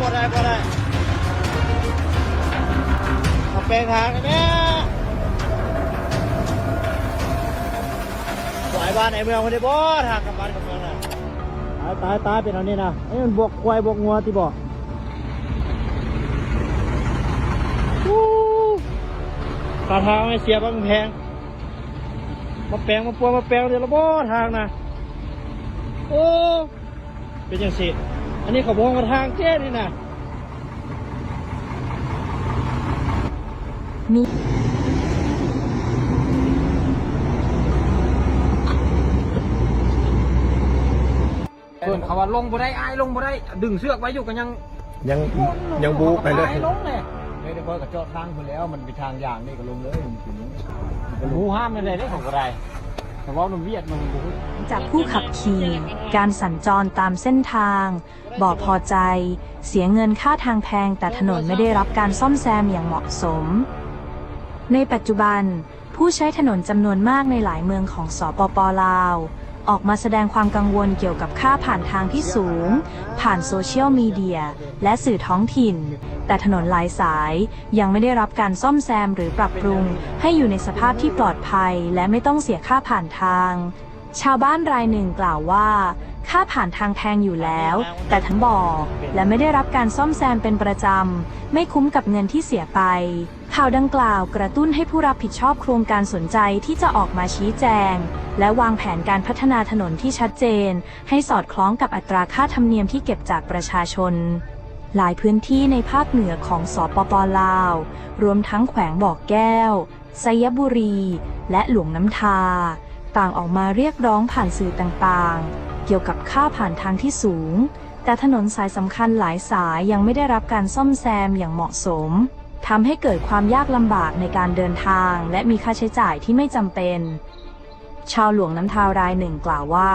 ບໍ່ໄດ້ ບໍ່ໄດ້ ມາແປງທາງແດ່. ຫຼາຍບ້ານໃນເມືອງພຸ້ນເດ້ບໍ່ ທາງກັບບ້ານກັບເມືອງນະ. ຕາຍ ຕາຍ ຕາຍ ເປັນອັນນີ້ນະ. ເອີ ມັນບວກຄວາຍບວກງົວຕິບໍ່? ອູ້ ຄ່າທາງໃຫ້ເສຍບັກແພງ. ມາແປງ ມາປົວ ມາແປງເດລະບໍ່ທາງນະ. ໂອ້ ເປັນຈັ່ງຊີ້ ອັນນີ້ເຂົາບໍ່ຮ້ອງວ່າທາງເຈ້ນີ້ນະ. ມີ ເພິ່ນເຂົາວ່າລົງບໍ່ໄດ້ ອ້າຍລົງບໍ່ໄດ້ ດຶງເຊືອກໄວ້ຢູ່ກໍຍັງ ຍັງ ຍັງບູໄປເລີຍ ລົງແຫຼະ. ເອີ ດຽວຂ້ອຍກໍເຈາະທາງພຸ້ນແລ້ວ ມັນເປັນທາງຢາງນີ້ກໍລົງເລີຍ. ມັນເປັນ ມັນເປັນ ບໍ່ຫ້າມແນວໃດເດ້ ເຂົາກໍໄດ້ ແຕ່ເວົ້ານຳຫວຽດມັນບໍ່ຮູ້. ຈາກຜູ້ຂັບຂີ່ ການສັນຈອນຕາມເສັ້ນທາງ ບໍ່ພໍໃຈ ເສຍເງິນຄ່າທາງແພງ ແຕ່ຖະໜົນໄມ່ໄດ້ຮັບການສ້ອມແຊມຢ່າງເໝາະສົມ. ໃນປັດຈຸບັນ ຜູ້ໃຊ້ຖະໜົນຈຳນວນມາກໃນຫຼາຍເມືອງຂອງ ສປປ ລາວ ອອກມາສະແດງຄວາມກັງວົນກ່ຽວກັບຄ່າຜ່ານທາງທີ່ສູງ ຜ່ານໂຊຊຽວມີເດຍ ແລະ ສື່ທ້ອງຖິ່ນ, ແຕ່ຖະໜົນຫຼາຍສາຍຍັງໄມ່ໄດ້ຮັບການສ້ອມແຊມ ຫຼື ປັບປຸງໃຫ້ຢູ່ໃນສະພາບທີ່ປອດໄພ ແລະ ໄມ່ຕ້ອງເສຍຄ່າຜ່ານທາງ. ຊາວບ້ານລາຍໜຶ່ງກ່າວວ່າ ຄ່າຜ່ານທາງແພງຢູ່ແລ້ວ, ແຕ່ທັງບໍ່ ແລະ ໄມ່ໄດ້ຮັບການສ້ອມແຊມເປັນປະຈຳ, ໄມ່ຄຸ້ມກັບເງິນທີ່ເສຍໄປ. ຂ່າວດັ່ງກ່າວກະຕຸ້ນໃຫ້ຜູ້ຮັບຜິດຊອບໂຄງການສົນໃຈທີ່ຈະອອກມາຊີ້ແຈງ ແລະ ວາງແຜນການພັດທະນາຖະໜົນທີ່ຊັດເຈນ, ໃຫ້ສອດຄ່ອງກັບອັດຕາຄ່າທຳນຽມທີ່ເກັບຈາກປະຊາຊົນ. ຫຼາຍພື້ນທີ່ໃນພາກເໜືອຂອງ ສປປ ລາວ, ລວມທັງແຂວງບໍ່ແກ້ວ, ໄຊຍະບູລີ ແລະ ຫຼວງນ້ຳທາ ຕ່າງອອກມາຮຽກຮ້ອງຜ່ານສື່ຕ່າງໆ ກ່ຽວກັບຄ່າຜ່ານທາງທີ່ສູງ, ແຕ່ຖະໜົນສາຍສຳຄັນຫຼາຍສາຍຍັງໄມ່ໄດ້ຮັບການສ້ອມແຊມຢ່າງເໝາະສົມ, ທຳໃຫ້ເກີດຄວາມຍາກລຳບາກໃນການເດີນທາງ ແລະ ມີຄ່າໃຊ້ຈ່າຍທີ່ໄມ່ຈຳເປັນ. ຊາວຫຼວງນ້ຳທາລາຍໜຶ່ງກ່າວວ່າ,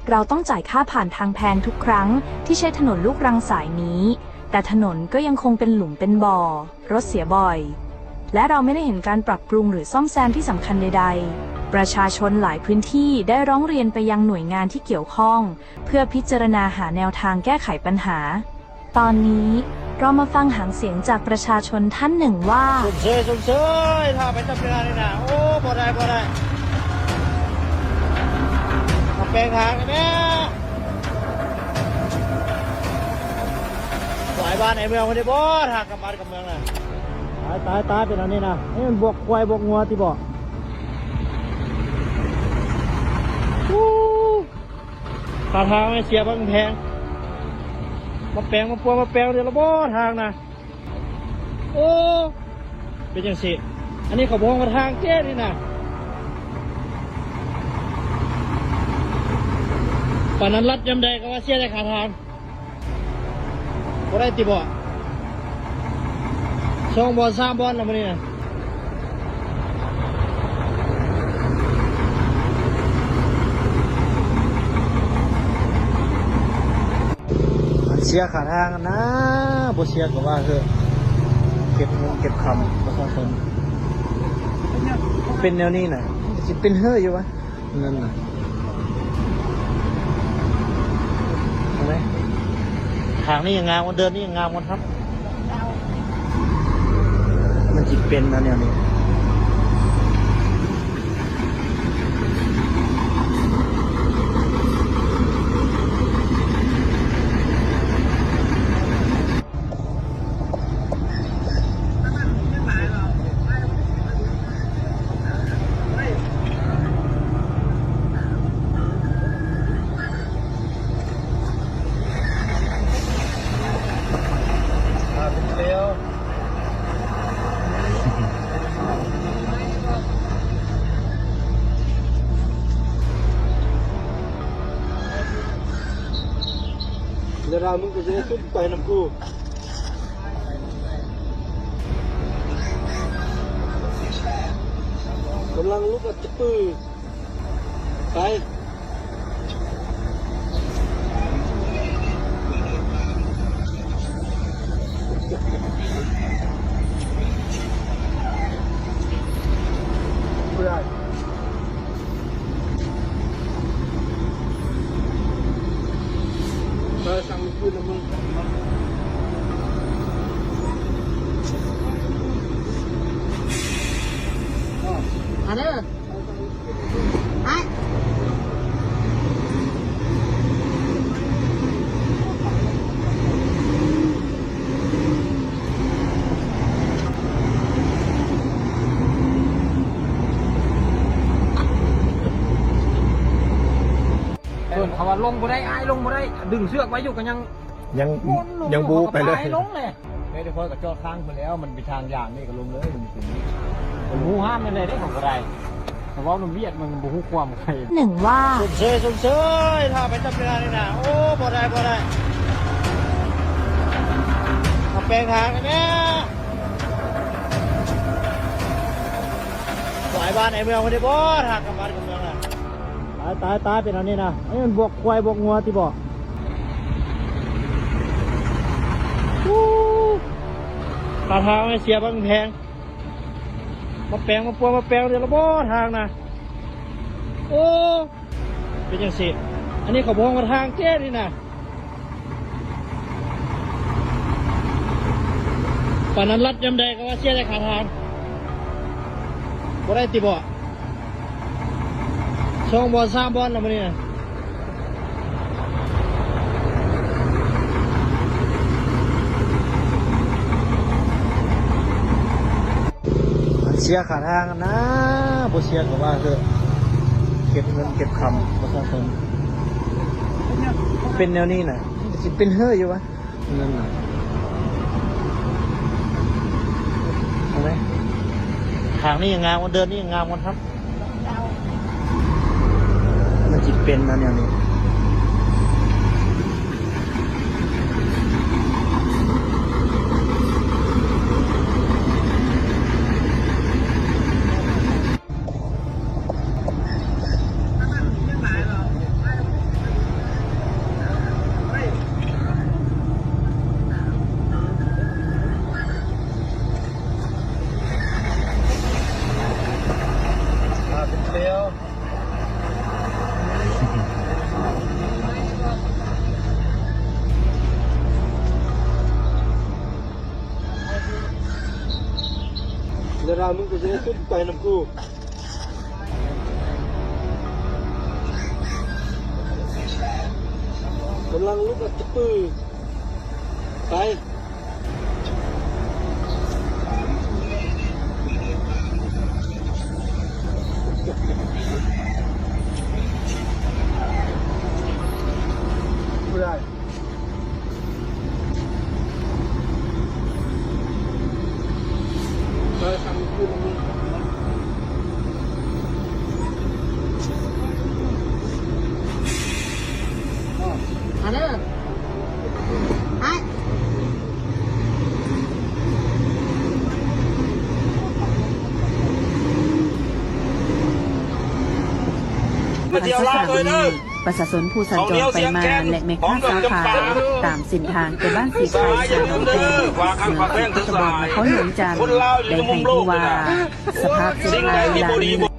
ເຮົາຕ້ອງຈ່າຍຄ່າຜ່ານທາງແພງທຸກຄັ້ງທີ່ໃຊ້ຖະໜົນລູກລັງສາຍນີ້, ແຕ່ຖະໜົນກໍຍັງຄົງເປັນຫຼຸມເປັນບໍ່, ລົດເສຍບ່ອຍ ແລະ ເຮົາໄມ່ໄດ້ເຫັນການປັບປຸງ ຫຼື ສ້ອມແຊມທີ່ສຳຄັນໃດໆ. ປະຊາຊົນຫຼາຍພື້ນທີ່ໄດ້ຮ້ອງຮຽນໄປຍັງໜ່ວຍງານທີ່ກ່ຽວຂ້ອງ ເພື່ອພິຈາລະນາຫາແນວທາງແກ້ໄຂບັນຫາ. ຕອນນີ້ເຮົາມາຟັງຫາງສຽງຈາກປະຊາຊົນທ່ານໜຶ່ງວ່າ. ຊົມເຊີຍ ຊົມເຊີຍ ຖ້າໄປຈັບເວລານີ້ນະ ໂອ້ ບໍ່ໄດ້ ບໍ່ໄດ້ ມາແປງທາງແດ່. ຫຼາຍບ້ານໃນເມືອງພຸ້ນເດ້ບໍ່ ທາງກັບບ້ານກັບເມືອງນະ. ຕາຍ ຕາຍ ຕາຍ ເປັນອັນນີ້ນະ. ນີ້ມັນບວກຄວາຍບວກງົວຕິບໍ່? ອູ້ ຄ່າທາງໃຫ້ເສຍບັກແພງ. ມາແປງ ມາປົວ ມາແປງເດລະບໍ່ທາງນະ. ໂອ້ ເປັນຈັ່ງຊີ້ ອັນນີ້ເຂົາບໍ່ຮ້ອງວ່າທາງເຈ້ນີ້ນະ. ປານນັ້ນລັດຍາມໃດກໍວ່າເສຍແຕ່ຄ່າທາງ. ບໍ່ໄດ້ຕິບໍ່? ສອງບ່ອນ ສາມບ່ອນລະມື້ນີ້ນະ. ມັນເສຍຄ່າທາງນະ ບໍ່ເສຍກໍວ່າເຖາະ. ເກັບເງິນເກັບຄຳປະຊາຊົນ ເປັນແນວນີ້ນະ ຊິເປັນເຮີ້ຢູ່ວະ. ນັ້ນນະ ເຫັນໄໝ? ທາງນີ້ຍັງງາມກວ່າ ເດີ່ນນີ້ຍັງງາມກວ່າທັບ. ມັນຊິເປັນນະແນວນີ້. ດາລາ ມຶງກໍຊິໄດ້ຂຶ້ນໄປນຳກູ. ກຳລັງລຸກອັດຈະປື ໄປ. ເອີ ສັ່ງຄືນນະມຶງ. ເດີ ໄປ ເອີ້ນເຂົາວ່າລົງບໍ່ໄດ້ ອ້າຍລົງບໍ່ໄດ້ ດຶງເຊືອກໄວ້ຢູ່ກໍຍັງ ຍັງ ຍັງບູໄປເລີຍ ລົງເລີຍ. ແມ່ນແຕ່ຂ້ອຍກໍຈອດຂ້າງເພິ່ນແລ້ວ ມັນເປັນທາງຢ່າງນີ້ກໍລົງເລີຍ ມັນເປັນ ມັນຮູ້ຫ້າມແນວໃດເດ້ ເຂົາກໍໄດ້ ແຕ່ເວົ້ານຳວຽດມັນບໍ່ຮູ້ຄວາມໃຄ ໜຶ່ງວ່າ ຊົມເຊີຍ ຊົມເຊີຍ ຖ້າໄປຈັບເວລານີ້ນະ ໂອ້ ບໍ່ໄດ້ ບໍ່ໄດ້ ມາແປງທາງແດ່ ຫຼາຍບ້ານໃນເມືອງບໍ່ໄດ້ບໍ່ ທາງກັບບ້ານກັບເມືອງນະ. ຕາຍ ຕາຍ ຕາຍ ເປັນອັນນີ້ນະ ອັນນີ້ມັນບວກຄວາຍບວກງົວຕິບໍ? ອູ້ ຄ່າທາງໃຫ້ເສຍບັກແພງ ມາແປງ ມາປົວ ມາແປງເດລະບໍທາງນະ ໂອ້ ເປັນຈັ່ງຊີ້ ອັນນີ້ເຂົາບອກວ່າທາງແກ້ນີ້ນະ. ປານນັ້ນລັດຍາມໃດກໍວ່າເສຍແຕ່ຄ່າທາງ ບໍ່ໄດ້ຕິບໍ? ສອງບ່ອນສາມບ່ອນລະມື້ນີ້ນະ ມັນເສຍຄ່າທາງນະ ບໍ່ເສຍກໍວ່າເຖາະ ເກັບເງິນເກັບຄຳປະຊາຊົນ ເປັນແນວນີ້ນະ ຊິເປັນເຮີ້ຢູ່ວະ ນັ້ນນະ ເຫັນໄໝ? ທາງນີ້ຍັງງາມກວ່າ ເດີ່ນນີ້ຍັງງາມກວ່າ ມັນຊິເປັນອັນແນວນີ້. ດາລາ ມຶງກໍຈະໄດ້ຂຶ້ນໄປນຳກູ. ກຳລັງລຸກອັດຕະປື ໄປ ບໍ່ໄດ້. ມາເດີ ໄປ ມາທ່ຽວລາວເລີຍເດີ. ປະຊາຊົນຜູ້ສັນຈອນໄປມາ ແລະ ແມ່ຄ້າຊາວຂາຍຕາມເສັ້ນທາງແຕ່ບ້ານສີໄຄ ຫາໜອງແປ້ງ ເມືອງເທດສະບານນະຄອນຫຼວງຈັນ ໄດ້ໃຫ້ຮູ້ວ່າ ສະພາບເສັ້ນທາງເວລານີ້